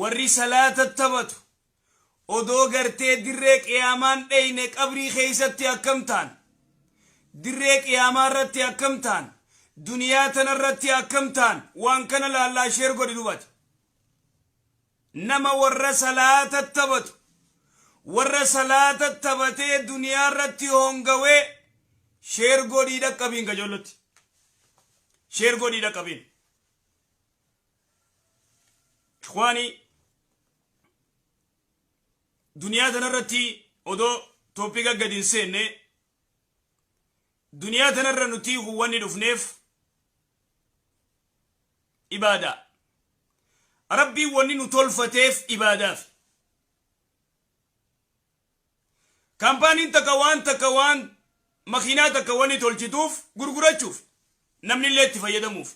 Warri salaata taphatu odoo gartee dirree qiyaamaan dheyne qabrii keeysatti akkam ta'an? Dirree qiyaamaa irratti akkam ta'an? Duniyaa tana irratti akkam ta'an? Waan kana laallaa share godhi dubaati. Nama warra salaata taphatu, warra salaata taphatee duniyaa irratti hongawee share godhii dhaqqabiin kajoollotti. Share godhii dhaqqabiin. Ikhwaanii, duniyaa tanarratti odoo toopika gadi hin seenne, duniyaa tanarra nuti wanni dhufneef ibaadaa. Rabbiin wanni nu tolfateef ibaadaaf. Kaampaaniin takka waan takka waan makiinaa takka wanni tolchituuf gurgurachuuf, namni illee itti fayyadamuuf.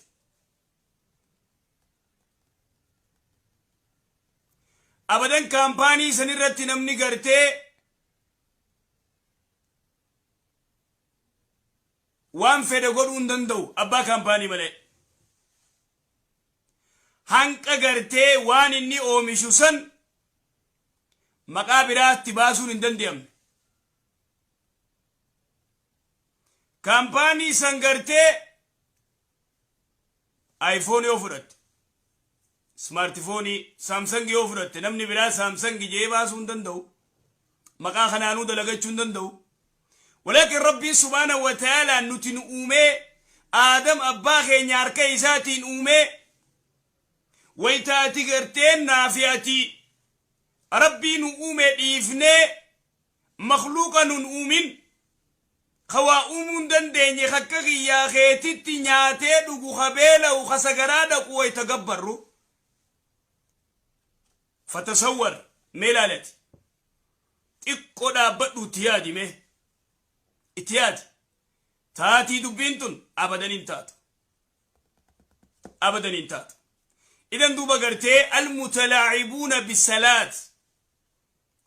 Abadan kaampaanii san irratti namni gartee waan fedhe godhuu hin danda'u abbaa kaampaanii malee. Hanqa gartee waan inni oomishu san maqaa biraatti baasuun hin danda'amne. Kaampaanii san gartee iPhone yoo fudhatte, smartphone Samsung yoo fudhatte, namni biraa Samsung jee baasuu hin danda'u. Maqaa kanaanuu dalagachuu hin danda'u. Walaakin Rabbiin subhaanahu wa ta'aalaa nuti nu uumee, Aadam abbaa keenya harka isaatiin uumee, wayta ati garteen naafi ati Rabbii nu uume dhiifnee makhluuqa nun uumin, ka waa uumuu hin dandeenye, ka akka kiyyaa keetitti nyaatee dhugu, ka beela'u, ka sagaraa dhaqu wayta gabbarru. Fatasawwar, mee ilaalati. Xiqqoo dhaabbadhu, itti yaadi, mee itti yaadi. Taatii dubbiin tun abadan hin taatu. Abadan hin taatu. Idan duuba gartee almutalaa'ibuuna bisalaat,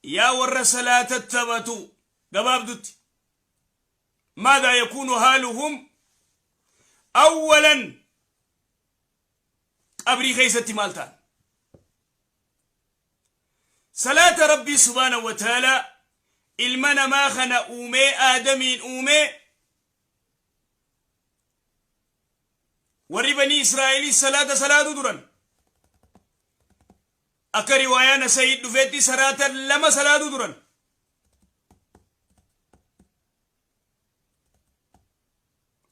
yaa warra salaata taphatu, gabaabdutti maadaa yakuunu haaluhum awwalan? Qabrii keessatti maal ta'an? Salaata Rabbii subhaanahu wa ta'aalaa ilma namaa kana uumee, Aadamiin uumee, warri Banii Israa'eelii salaata salaatu turan. Akka riwaayaa Nasa'ii dhufeetti salaata lama salaatu turan.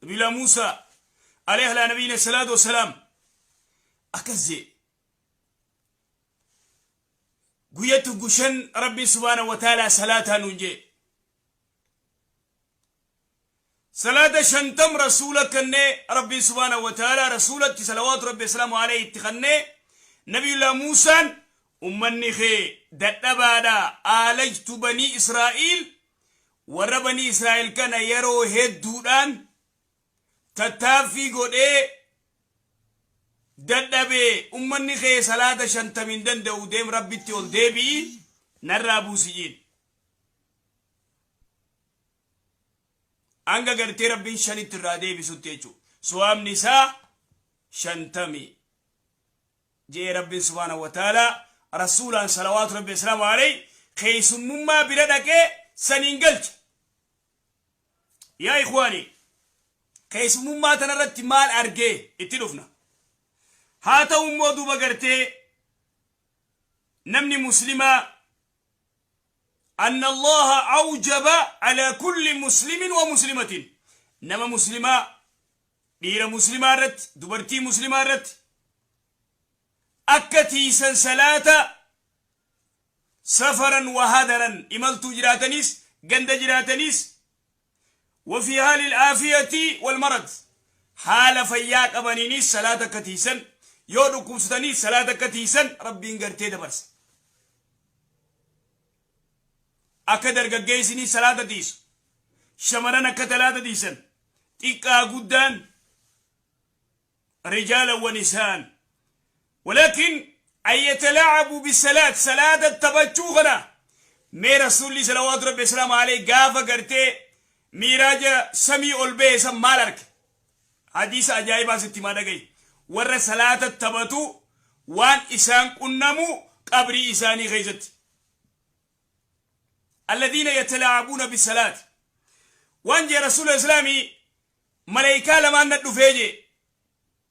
Nabiyullah Muusaa alayhi alaa nabiyina salaatu wassalaam akkas jee: guyyatti gushan Rabbiin subhaanahu wa ta'aalaa salaataa nuun jee. Salaata 50 rasuula kennee, Rabbiin subhaanahu wa ta'aalaa rasuulatti salawaatu Rabbi asalaamu alayhi itti kennee, Nabiyullah Muusaan ummanni kee dadhabaadha, aalajtu Banii Israa'iil, warra Banii Israa'el kana yeroo hedduudhaan tattaaffii godhee dadhabee, ummanni kee salaata 50 hin danda'u, deem Rabbitti ol deebi'i, narraa buusi jiin. Hanga gartee Rabbiin shanitti irraa deebisutti jechuudha. Suwaabni isaa 50 je'ee Rabbiin subhaanahu wa ta'aalaa rasuulaan salawaatu Rabbi asalaamu alayhi keessummummaa bira dhaqee saniin galche. Yaa ikhwaanii, keessummummaa tanarratti maal argee itti dhufna. Haa ta'u immoo duuba gartee namni muslimaa anna Allaha awjaba ala kulli muslimin wa muslimatin, nama muslimaa, dhiira muslimaa irratti, dubartii muslimaa irratti akka tiisan salaata, safaran wa hadaran, imaltuu jiraataniis ganda jiraataniis, wa fi haali al-aafiyati wal marad, haala fayyaa qabaniinis salaata akka tiisan, yoo dhukkubsataniis salaata akka tiisan Rabbiin gartee dabarsa. Akka dargaggeessini salaata tiisu, shamaran akka talaata tiisan, xiqqaa guddaan, rijaalan wa nisaan. Walakin an yatalaacabu bisalaat, salaata taphachuu kana, mee Rasuulli salawaatu Rabbi asalaamu alayhi gaafa gartee miiraaja samii ol ba'e san maal arge? Hadiisa ajaa'ibaa sitti himaa, dhaga'i. Warra salaata taphatu waan isaan qunnamu Qabrii isaanii keessatti. Alladhiina yatalaacabuuna bisalaati. Waan jee Rasuula Islaamii, maleeykaa lamaan na dhufee jee.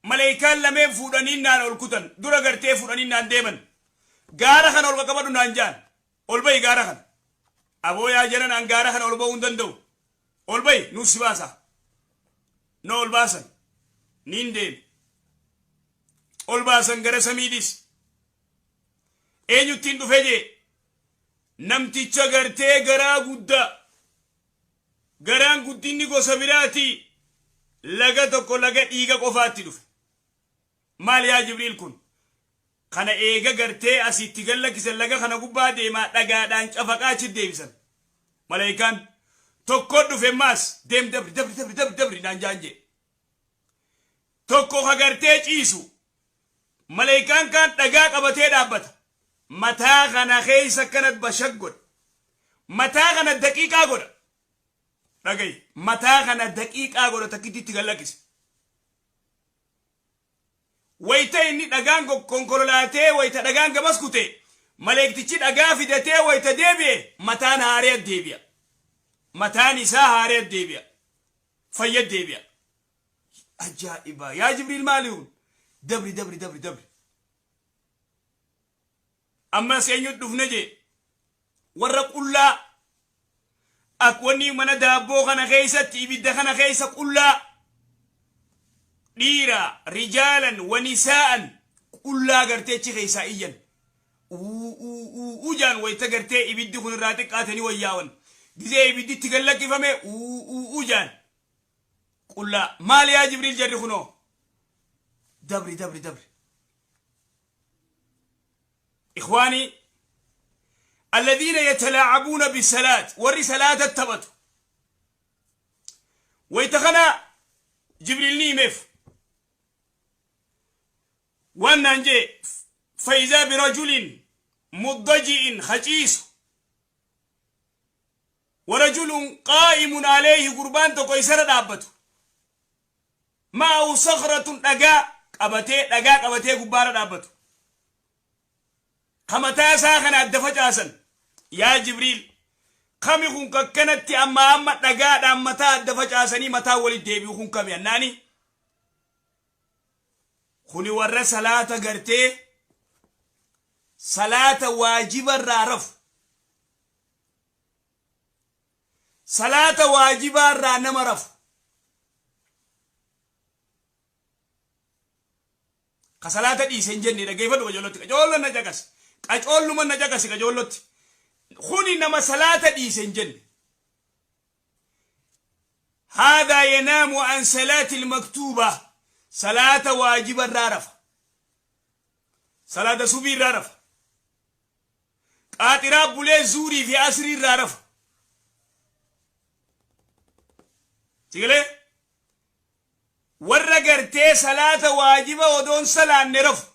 Maleeykaan lameen fuudhanii naan ol kutan. Dura gartee fuudhanii naan deeman. Gaara kana ol qaqqabadhu naan jaan. Ol bahi gaara kana. Aboo yaa jara naan gaara kana ol ba'uu hin danda'u. Ol bahi nuuf si baasa. Na ol baasan. Niin deeme. Ol baasan gara samiidis. Eenyuttiin dhufe jee. Namticha gartee garaa guddaa. Garaan guddinni gosa biraati, laga tokko laga dhiiga qofaatti dhufe. Maal yaa Jibriil kun? Kana eega gartee asitti gad lakkisan laga kana gubbaa deemaa dhagaadhaan cafaqaa achi deebisan. Malaykaan tokko dhufe maas deem, dabri, dabri, dabri, dabri, dabri naan jaan jee. Tokko ka gartee ciisu, malaykaan kaan dhagaa qabatee dhaabbata. Mataa kana keessa akkanat bashaq godha. Mataa kana daqiiqaa godha. Dhagayi. Mataa kana daqiiqaa godha, takkitti itti gad lakkise. Wayita inni dhagaan konkololaatee, wayita dhagaan gamas kute, maleektichi dhagaa fidatee wayita deebi'e, mataan haaree deebi'a. Mataan isaa haaree deebi'a. Fayya deebi'a. Ajaa'iba! Yaa Jibriil, maali kun? Dabri, dabri, dabri, dabri. Ammas eenyutu dhufne jee? Warra qullaa ak wanni mana daabboo kana keessatti ibidda kana keessa qullaa, dhiira, rijaalan wanisaa'an, qullaa gartee achi keessaa iyyan. Uu jaan. Wayita gartee ibiddi kun irraa xiqqaatanii wayyaawan. Gizee ibiddi itti gad lakkifame uu jaan. Qullaa. Maal yaa Jibriil jarri kunoo? Dabri, dabri, dabri. Ikhwaanii, alladhiina yatalaacabuuna bisalaat, warri salaata taphatu. Wayita kana Jibriil ni himeef. Waan naan jee, fayizaa birajulin muddaji'in haciisu, warajulun qaa'imun alayhi, gurbaan tokko isarra dhaabbatu, ma'ahu sakratun, dhagaa qabatee, dhagaa qabatee gubbaarra dhaabbatu, ka mataa isaa kana adda facaasan. Yaa Jibriil, kami kun kakkanatti amma amma dhagaadhaan mataa adda facaasanii mataa walit deebi'u kun kami annaani? Kuni warra salaata gartee salaata waajibarraa rafu, salaata waajibaarraa nama rafu, ka salaata dhiise hin jenne. Dhaggeeffadhu qajeellotti, qacoollo na caqasi, qacoolluma na caqasi qajeellotti. Kuni nama salaata dhiise hin jenne. Haadaa yanaamu an salaati ilmaktuuba, salaata waajiba irraa rafa, salaata subii irraa rafa, qaaxiraa bulee zuurii fi asrii irraa rafa. Sigalee warra gartee salaata waajiba odoon salaanne rafu,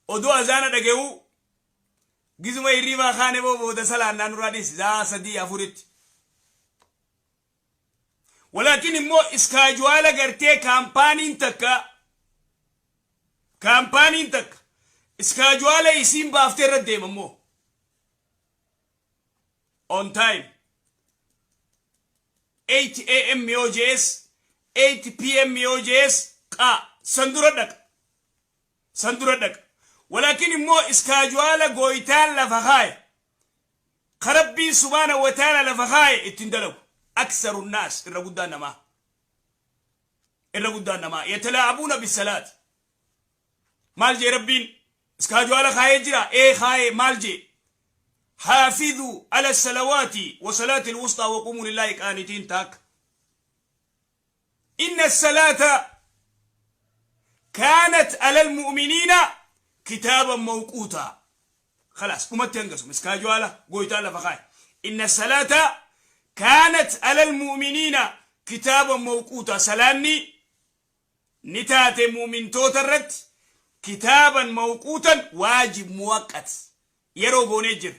odoo azaana dhaga'uu gizuma hirribaa kaane boo booda salaannaa nurraa dhiisi zaa sadii afuritti. Walaakin immoo schedule gartee kaampaaniin takka schedule isiin baaftee irra deema immoo on time, 8 a.m. yoo jees, 8 p.m. yoo jees, qaa san dura dhaqa, san dura dhaqa. Walaakin immoo schedule gooytaan lafa kaaye, ka Rabbiin subhaana wa ta'ala lafa kaaye ittiin dalagu. Aksaru naas, irra guddaan namaa, irra guddaan namaa yatalaabuuna bisalaat. Maal jee Rabbiin? Schedule kaayee jira ee kaaye. Maal jee? Haafiduu ala salawaati wa salaati alwusxaa wa qumuu lillaahi qaanitiin. Taakka, inna salaata kaanat ala almu'miniina kitaaban mawquutaa. Khalaas, dhumatti hangasuma schedule gooytaa lafa kaaye. Inna salaata kaanat ala almu'miniina kitaaban mawquutaa. Salaanni ni taate mu'mintoota irratti kitaaban mawquutan, waajib muwaqqat, yeroo goonee jira.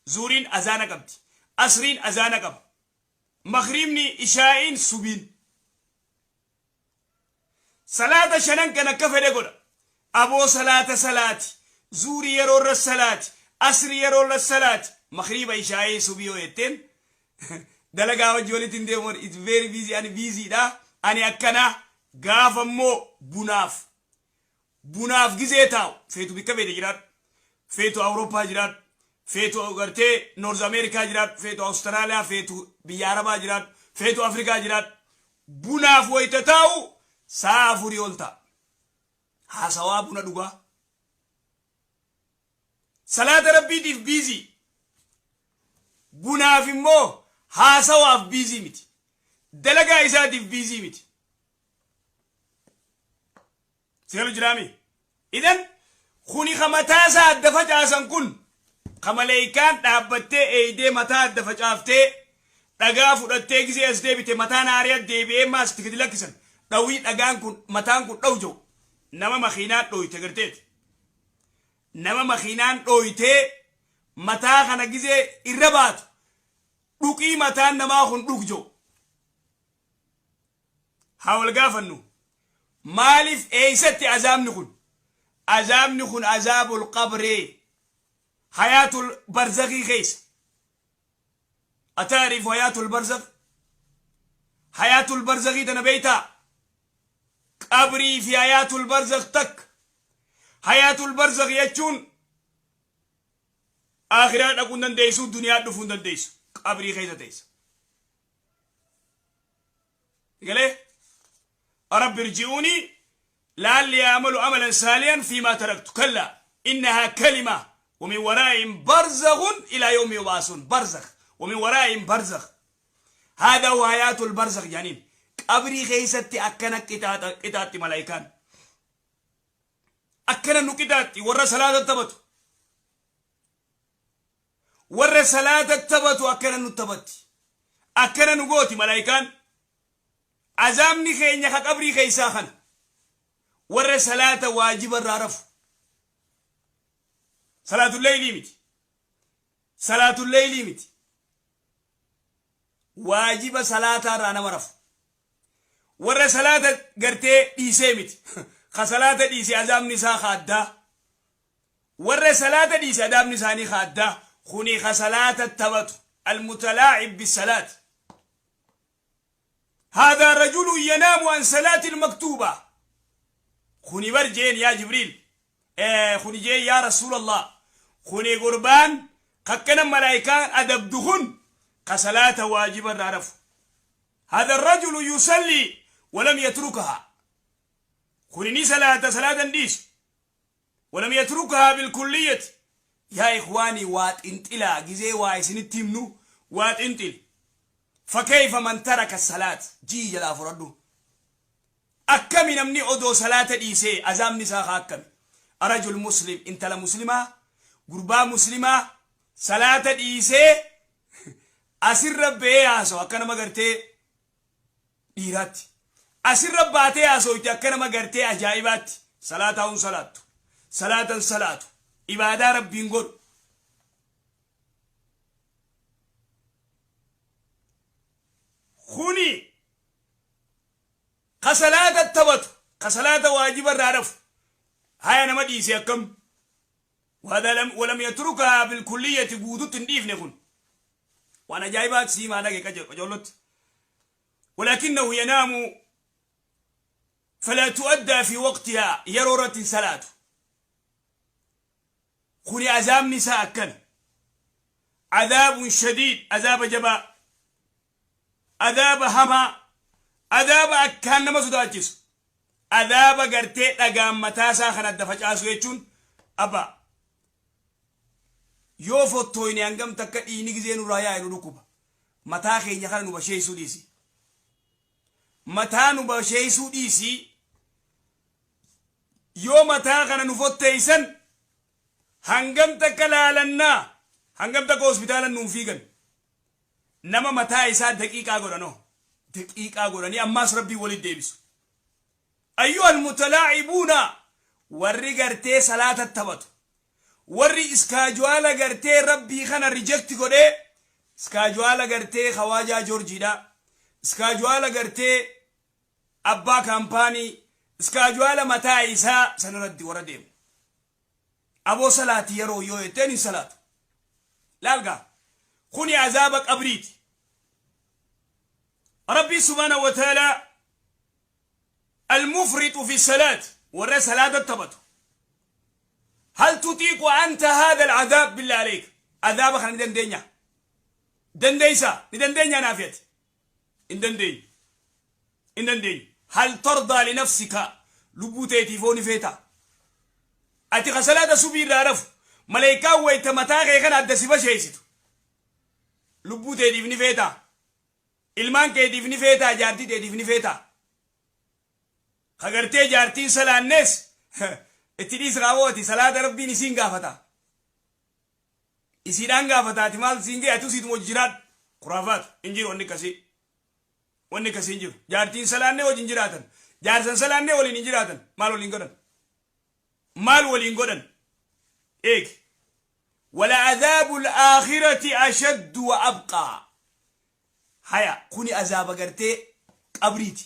Zuuriin azaana qabdi, asriin azaana qaba, magriibni, ishaa'iin, subiin, salaata shanan kan akka fedhe godha. Aboo, salaata salaati. Zuurii yeroo irra salaati, asrii yeroo irra salaati, makriiba, ishaa'ii, subii yoo jetteen dalagaa wajji walitti hin deemu. It's very busy, ani busy dha, ani akkana. Gaafa immoo bunaaf gizee taa'u, feetu bikka feete jiraadhu, feetu Awurooppaa jiraadhu, feetu gartee North America jiraadhu, feetu Awustiraaliyaa, feetu biyya Arabaa jiraadhu, feetu Afrikaa jiraadhu, bunaaf wayita taa'u sa'a 4 ol ta'a haasawaa buna dhugaa. Salaata Rabbiitiif busy, bunaaf immoo haasawaaf busy miti, dalagaa isaatiif busy miti. Seelu jiraami. Idan kuni ka mataa isaa adda facaasan kun, ka maleeykaan dhaabbattee eeydee mataa adda facaaftee, dhagaa fudhattee gizee as deebite mataan haariya deebi'ee maas itti gadi lakkisan, dhawii dhagaan kun mataan kun dhawu jiru nama makiinaan dhooyte garteeti. Nama makiinaan dhooytee mataa kana gizee irra baatu dhuqii mataan namaa kun dhug jiru. Haa wal gaafannu, maaliif, eeysatti azaabni kun? Azaabni kun azaabul qabree, hayaatul barzakii keessa. Ataarifu hayaatul barzak? Hayaatul barzakii tana beeytaa? Qabrii fi hayaatul barzak takka. Hayaatul barzak jechuun akhiraa dhaquu hin dandeessu, duniyaa dhufuu hin dandeessu, qabrii keessa teessa. Galee rabbi irji'uunii la'alli a'malu amalan saalihan fiimaa taraktu, kallaa innahaa kalima ومن ورائهم برزخ إلى يوم يبعثون. برزخ ومن ورائهم برزخ، هذا هو حياة البرزخ جانين. Qabrii keessatti akkana qixaaxi malaayikaan, akkana nu qixaaxi. Warra salaata taphatu, warra salaata taphatu akkana nu taphatti, akkana nu gooti malaayikaan. Azaabni keenya ka qabrii keessaa kana, warra salaata waajiba irraa rafu. Salaatul leeylii miti, salaatul leeylii miti, waajiba salaataa irraa nama rafu, warra salaata gartee dhiisee miti. Ka salaata dhiise azaabni isaa ka addaa. Warra salaata dhiise adaabni isaanii ka addaa. Kuni ka salaata taphatu, almutalaacib bisalaat. هذا رجل ينام عن صلاة المكتوبة. Kuni bar jeen yaa Jibriil, kuni jeen yaa Rasuul Allah, kuni gurbaan kakkana malaayikaan adabdu kun ka salaata waajiba irraa rafu. هذا الرجل يصلي ولم يتركها. Kuni ni salaata, salaatan dhiisu. ولم يتركها بالكلية. يا إخواني، waa xinxilaa. Gizee waa isinitti himnu waa xinxili. فكيف من ترك الصلاة? Jii jalaa fudhadhu. Akkami namni odoo salaata dhiisee azaabni isaa haa akkami? رجل مسلم, intala muslimaa, gurbaa muslimaa salaata dhiisee asirra ba'ee haasa'u akka nama gartee dhiiraatti, asirra baatee haasa'utti akka nama gartee ajaa'ibaatti, salaataa hun salaattu, salaatan salaatu, ibaadaa Rabbiin godhu. Kuni ka salaata taphatu, ka salaata waajiba irraa rafu. Haya, nama dhiise akkam? ولم يتركها بالكلية, guututti hin dhiifne. Kun waan ajaa'ibaati. Siimaa dhage qajoollotti. ولكنه ينام فلا تؤدى في وقتها, yeroo irratti hin salaatu. Kuni azaabni isaa akkana, عذاب شديد, azaaba jabaa, adaaba hamaa, adaaba akkaan nama sodaachisu, adaaba gartee dhagaan mataasaa kan adda facaasu jechuun. Abba, yoo fottooyne hangam takka dhiini gizee nurraa yaa'e nu dhukkuba. Mataa keenya kana nu basheessuu dhiisi, mataa nu basheessuu dhiisi. Yoo mataa kana nu fotteeysan hangam takka laalannaa, hangam takka hospitaala nuun fiigan. Nama mataa isaa daqiiqaa godhanoo, daqiiqaa godhanii ammaas Rabbii walit deebisu. أيها المتلاعبون, warri gartee salaata taphatu, warri schedule gartee Rabbii kana reject godhee, schedule gartee Kawaajaa Joorjiidha, schedule gartee abbaa kaampaanii, schedule mataa isaa sanarratti warra deemu. Aboo salaati yeroo yoo jetteen hin salaatu. Laalgaa kuni azaaba qabriiti. Rabbii subhaanahu wa ta'aalaa almufrixu fi salaat, warra salaata taphatu. Hal tutiiqu anta haadha alcadaab? Billah aleyka, adaaba kana ni dandeenya? Dandeeysa? Ni dandeenya? Naaf ati hin dandeenyu, hin dandeenyu. Hal tardaa linafsika? Lubbuu teetiifoo ni feeta? Ati ka salaata subii irraa rafu, maleeykaan wayta mataa kee kana adda si basheeysitu, lubbuu teetiif ni feetaa? Ilmaan keetiif ni feetaa? Jaartii teetiif ni feetaa? Ka gartee jaartiin salaannees itti dhiisi kaawoo. Ati salaata Rabbiin isiin gaafata, isiidhaan gaafata. Ati maal siin ga'e? Ati usiituma hojii jiraadhu. Khuraafaat hin jiru wanni akkasii, wanni akkasii hin jiru. Jaartiin salaannee wajjin jiraatan, jaarsan salaannee waliin hin jiraatan. Maal waliin godhan? Maal waliin godhan? Eegi. ولعذاب الآخرة أشد وأبقى. Haya, kuni azaaba gartee qabriiti,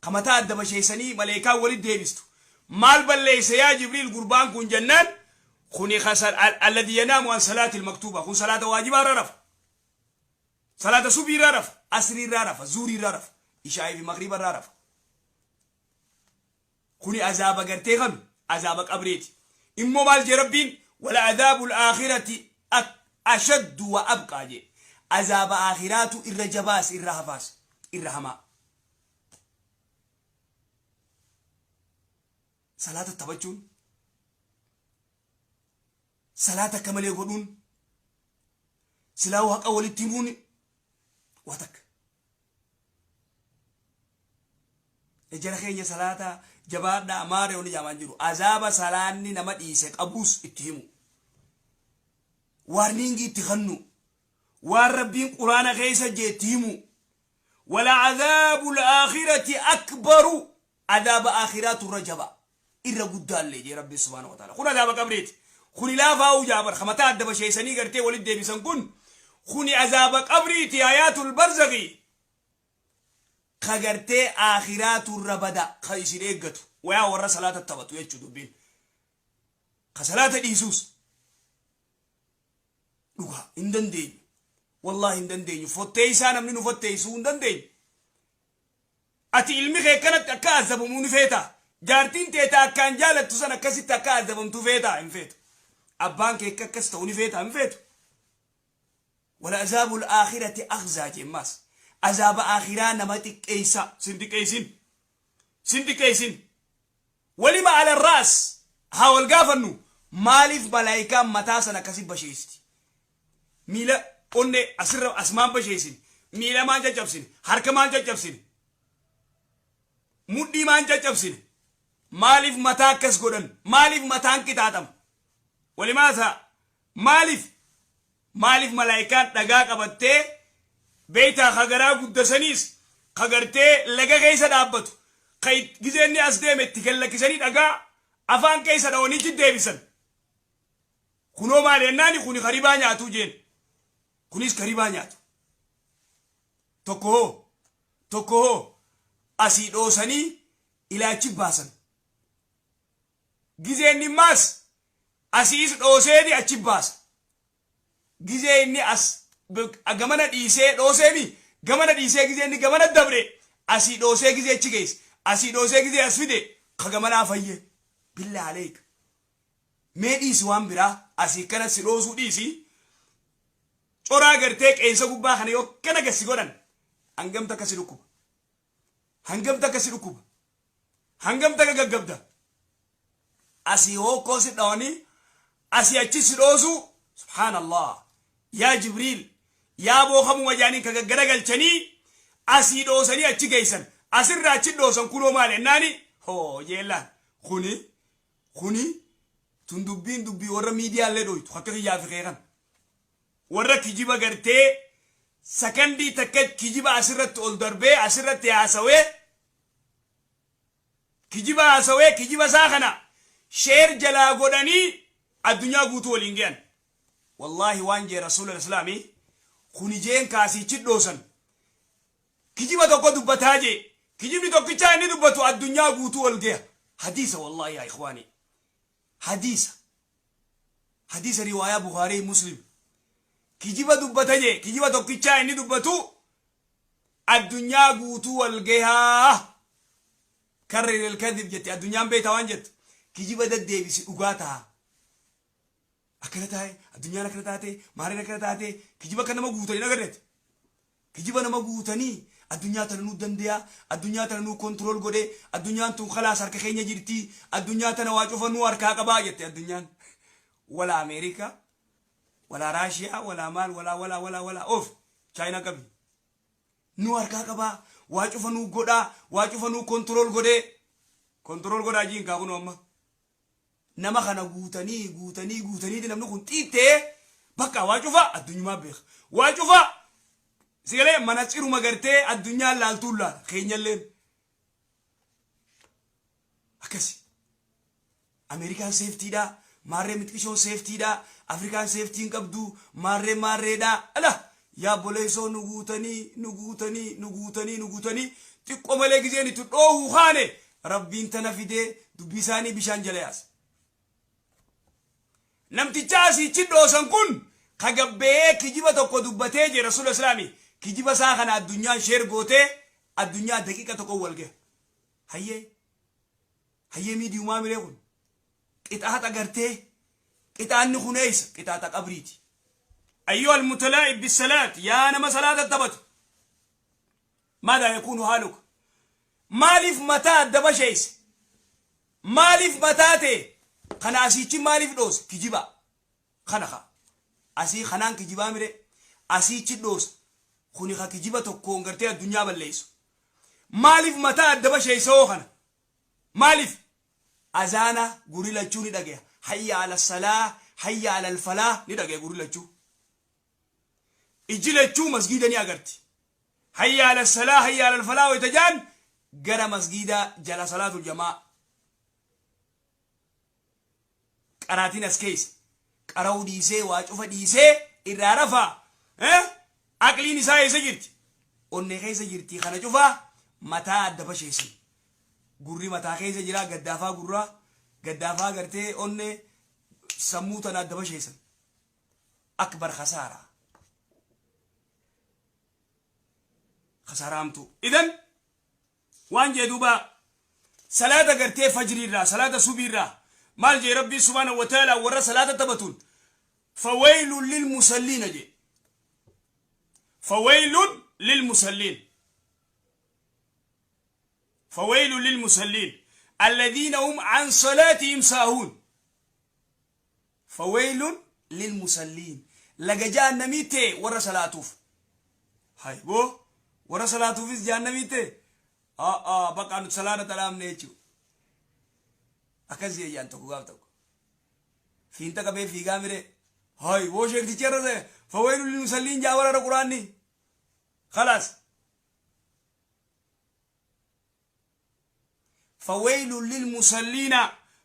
ka mataa adda basheessanii maleekaan walit deebistu. Maal balleeyse yaa Jibriil gurbaan kun jennaan, kuni الذي ينام عن صلاة المكتوبة. Kun salaata waajibaa irra rafa, salaata subii irraa rafa, asrii irraa rafa, zuurii irraa rafa, ishaa'ii fi magriba irraa rafa. Kuni azaaba gartee kami? Azaaba qabriiti. Immoo maal jee Rabbiin? ولعذاب الآخرة أشد وأبقى jee. Azaaba aakhiraatu irra jabaas, irra hafaas, irra hamaa. Salaata taphachuun, salaata akka malee godhuun, silaa haqa walitti himuun waa takka. Jara keenya, salaata jabaadhaa maaree wani jaamaan jiru. Azaaba salaanni nama dhiise qabuus itti himu, warning itti kannu, waan Rabbiin Quraana keessa jee itti himu. ولعذاب الآخرة أكبر, azaaba aakhiraatu irra jaba, irra guddaallee jee Rabbi سبحانه وتعالى. Kun azaaba qabriiti. Kuni laafaa'uu jaabar kamataa adda basheessanii gartee walit deebisan kun, kuni azaaba qabriiti, حياة البرزخ. Ka gartee aakhiraatu irra bada ka isin eeggatu wayaa warra salaata taphatu jechuu dubbiin. Ka salaata dhiisuus dhugaa hin dandeenyu, wallahi hin dandeenyu. Fotteeysaa namni nu fotteeysuu hin dandeenyu. Ati ilmi kee kanatti akka azabamuu ni feetaa? Jaartiin teeta akkaan jaalattu san akkasitti akka azabamtu feetaa? Hin feetu. Abbaan kee akka akkas ta'u ni feetaa? Hin feetu. ولعذاب الآخرة أخزى jemmaas. Azaaba aakhiraa nama xiqqeeysa sin xiqqeeysin, sin xiqqeeysin. ولما على الرأس? Haa wal gaafannu, maaliif malaayikaan mataa sana akkasi basheessiti? Miila onne asirra asmaan basheessin, miila maan caccabsine, harka maan caccabsine, mudhii maan caccabsine? Maaliif mataa akkas godhan? Maaliif mataan qixaaxama? Walimaasaa maaliif? Maaliif malaayikaan dhagaa qabattee beeytaa ka garaa guddasaniis, ka gartee laga keessa dhaabbatu, ka gizeenni as deeme itti gallakkisanii dhagaa afaan keessa dhawanii deebisan? Kunoo maali jennaani, kuni karibaa nyaatu jeen. Kunis karibaa nyaatu. Tokko hoo, tokko hoo asii dhoosanii ilaachi baasan. Gizeen immaas asiis dhooseeti achi baasa. Gizee inni as gamana dhiisee dhooseemi, gamana dhiisee gizee inni gamana dabre, asii dhoosee gizee achi geesse, asii dhoosee gizee as fide, ka gamanaa fayye. بالله عليك, mee dhiisi waan biraa, asii kana si dhoosuu dhiisi, coraa gartee qeensa gubbaa kana yoo kana gasi godhan hangam takka si dhukkuba? Hangam takka si dhukkuba? Hangam takka gaggabda? Asii hookkoo si dhawanii, asii achi si dhoosuu. سبحان الله. Yaa Jibriil, yaa bookamuma jaaniin ka gaggara galchanii asii dhoosanii achi geessan, asirraa achi dhoosan. Kunoo maali ennaani hoo jeellaan kuni tun dubbiin dubbii warra miidiyaallee dhoytu akka kiyyaa fi kee kan warra kijiba gartee sakandii takka kijiba asirratti ol darbee asirratti haasawee, kijiba haasawee, kijiba isaa kana share jalaa godhanii addunyaa guutuu waliin gahan. Wallaahi waan jee Rasuula Islaamii, kuni jeen kaasiichi dhoosan kijiba tokko dubbataa jee. Kijibni tokkichaa inni dubbatu addunyaa guutuu wal gaha. Hadiisa, wallaahi yaa ikhwaanii, hadiisa. Hadiisa riwaayaa Bukhaarii Muslim. Kijiba dubbata jee, kijiba tokkichaa inni dubbatu addunyaa guutuu wal gahaa. Karrir el-kadhib jette addunyaan beekta waan jettu. Kijiba deddeebisi dhugaa taha. Akkana taa'e, addunyaan akkana taate, maarreen akkana taate, kijiba akka nama guutan hin agarreeti. Kijiba nama guutanii addunyaa tana nuu dandeya, addunyaa tana nuu control godhe, addunyaan tun khalaas harka keenya jirti, addunyaa tana waa cufa nuu harkaa qabaa jette addunyaan. Walaa Ameerika, walaa Raashiyaa, walaa maal, walaa walaa walaa walaa of Chaayinaa qabi. Nuu harkaa qabaa, waa cufa nuu godhaa, waa cufa nuu control godhee. Control godhaa jiin kaa kunoo amma. Nama kana guutanii guutanii guutaniiti namni kun xiittee bakka waa cufa addunyumaa beeka. Waa cufa sigalee mana ciruma gartee addunyaan laaltuun laala keenyalleen. Akkasi. Ameerikaan safetydha, maarree mixqishoon safetydha, Afrikaan safety hin qabdu, maarree maarreedha. Ala yaa obboleessoo, nu guutanii nu guutanii nu guutanii nu guutanii xiqqoo malee gizeen itti dhoohuu kaane Rabbiin tana fidee dubbii isaanii bishaan jala yaase. Namticha asiichi dhoosan kun ka gabbeeyee kijiba tokko dubbatee jee Rasuula Islaamii, kijiba isaa kana addunyaan share gootee addunyaa daqiiqa tokko wal gahe. Hayyee hayyee, miidiyumaa miree kun qixaaxa gartee, qixaanni kun eessa? Qixaaxa qabriiti. أيها المتلاعب بالصلاة, yaa nama salaata taphatu, ماذا يكون حالك? Maaliif mataa adda basheeyse? Maaliif mataa ta'e kana asiichi maaliif dhoose? Kijiba kana ka asii kanaan kijibaa mire asiichi dhoosa kuni ka kijiba tokkoon gartee addunyaa balleessu. Maaliif mataa adda basheeyse hoo kana? Maaliif azaana gurri lachuu ni dhagaya, حي على الصلاة حي على الفلاح ni dhagaya gurri lachuu, ijji lachuu masgiida ni agarti. حي على الصلاة حي على الفلاح wayta jaan gara masgiida jala salaatul jamaa qaraatiin as keessa qara'uu dhiisee, waa cufa dhiisee irraa rafaa. Aqliin isaa eessa jirti? Onnee keessa jirti. Kana cufaa mataa adda basheessan. Gurri mataa keessa jira, gaddaafaa gurraa, gaddaafaa gartee onnee, sammuu tana adda basheessan. أكبر خسارة, khasaaraa hamtuu. إذن waan jee duuba, salaata gartee fajriirraa, salaata subiirraa maal jee Rabbii سبحانه وتعالى warra salaata taphatuun? فويل للمصلين jee. فويل للمصلين, فويل للمصلين الذين هم عن صلاتهم ساهون. فويل للمصلين, laga jahannamii ta'e warra salaatuuf. Hay boo, warra salaatuufis jahannamii ta'e. Bakka nuti salaata xalaamne jechuudha. Akkas jeeyaan tokko gaaf tokko fiinta qabee fiigaa mire. Hay boo, sheektichi irra ta'e فويل للمصلين jaa warra quraanni خلاص. فويل للمصلين,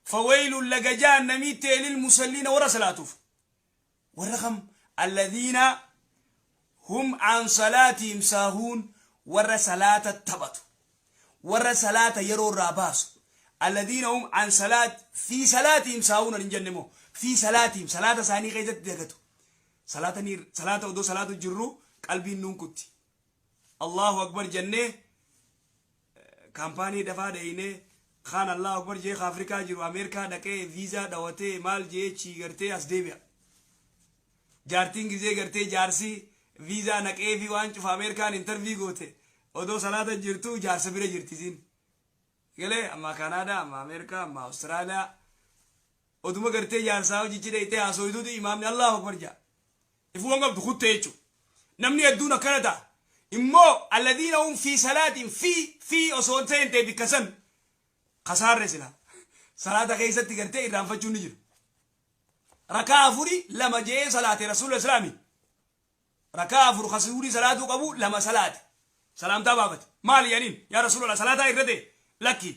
فويل laga jahannamii ta'e للمصلين warra salaatuuf. Warra kam? الذين هم عن صلاتهم ساهون, warra salaata taphatu, warra salaata yeroo irraa baasu. الذين هم عن صلاة في صلاتهم ساهون hin jenne moo? في صلاتهم, salaata isaanii keessatti dagatu. Salaata ni salaata odoo salaatu jirru qalbiin nuun kutti. الله أكبر jennee kaampaanii dafaa dhayinee kaan الله أكبر jee Afrikaa jiru Ameerikaa dhaqee viizaa dhawatee maal jee chii gartee as deebi'a. Jaartiin gizee gartee jaarsi viizaa naqee fi waan cufa Ameerikaan interview goote, odoo salaata jirtu jaarsa bira jirti isiin. Galee amma Kanaadaa, amma Ameerikaa, amma Awustiraaliyaa oduma gartee jaarsaa hojichi dheeytee haasooyituuti imaamni الله أكبر jaa. Ifuwan qabdu kuttee jechuudha. Namni hedduun akkana ta'a. Immoo الذين هم في صلاة في في osoo hin ta'in ta'e bikka san kasaarre sila. Salaata keessatti gartee irraanfachuun ni jira. Rakaa afuri lama jee salaate Rasuula Islaami. Rakaa afur kasuurii salaatuu qabu lama salaate. Salaamtaa baafate. Maali jedhaniin? Yaa Rasuulallah, salaataa irra ta'e lakki.